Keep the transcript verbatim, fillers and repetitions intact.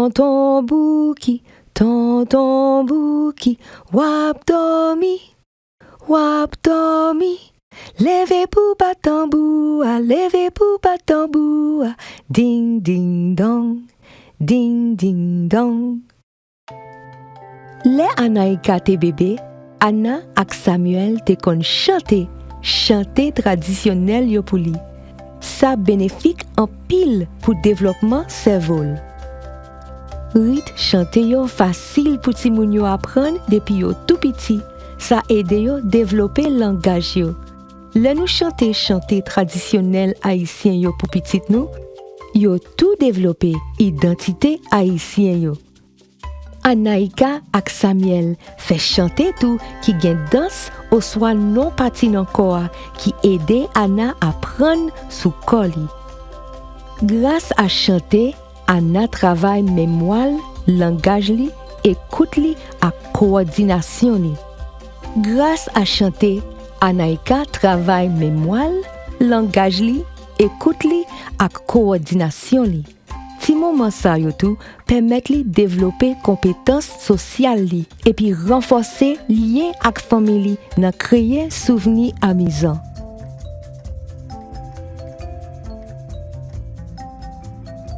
Tonton Bouki, Tonton Bouki, w ap dòmi, w ap dòmi. Leve pou bat tanbou a, leve pou bat tanbou a. Ding, ding, dong, ding, ding, dong. Lè Anaïka te bebe, Anna ak Samuel te konn chante chante tradisyonèl yo pou li. Sa benefik anpil pou devlòpman sèvo l. Rit chante yo fasil pou timoun yo aprann depi yo tou piti. Sa ede yo devlope langaj yo. Lè nou chante chante tradisyonèl ayisyen yo pou pitit nou, yo tou devlope idantite ayisyen yo. Anaïka ak Samuel fè chante tou ki gen dans oswa non pati nan kò a ki ede Anna aprann sou kò li. Gras a chante, Anna travay memwa l, langaj li, ekout li ak kowòdinasyon li. Gras a chante, Anaïka travay memwa l, langaj li, ekout li ak kowòdinasyon li. Ti moman sa yo tou pèmèt li devlope konpetans sosyal li epi ranfòse lyen ak fanmi li nan kreye souvni amizan.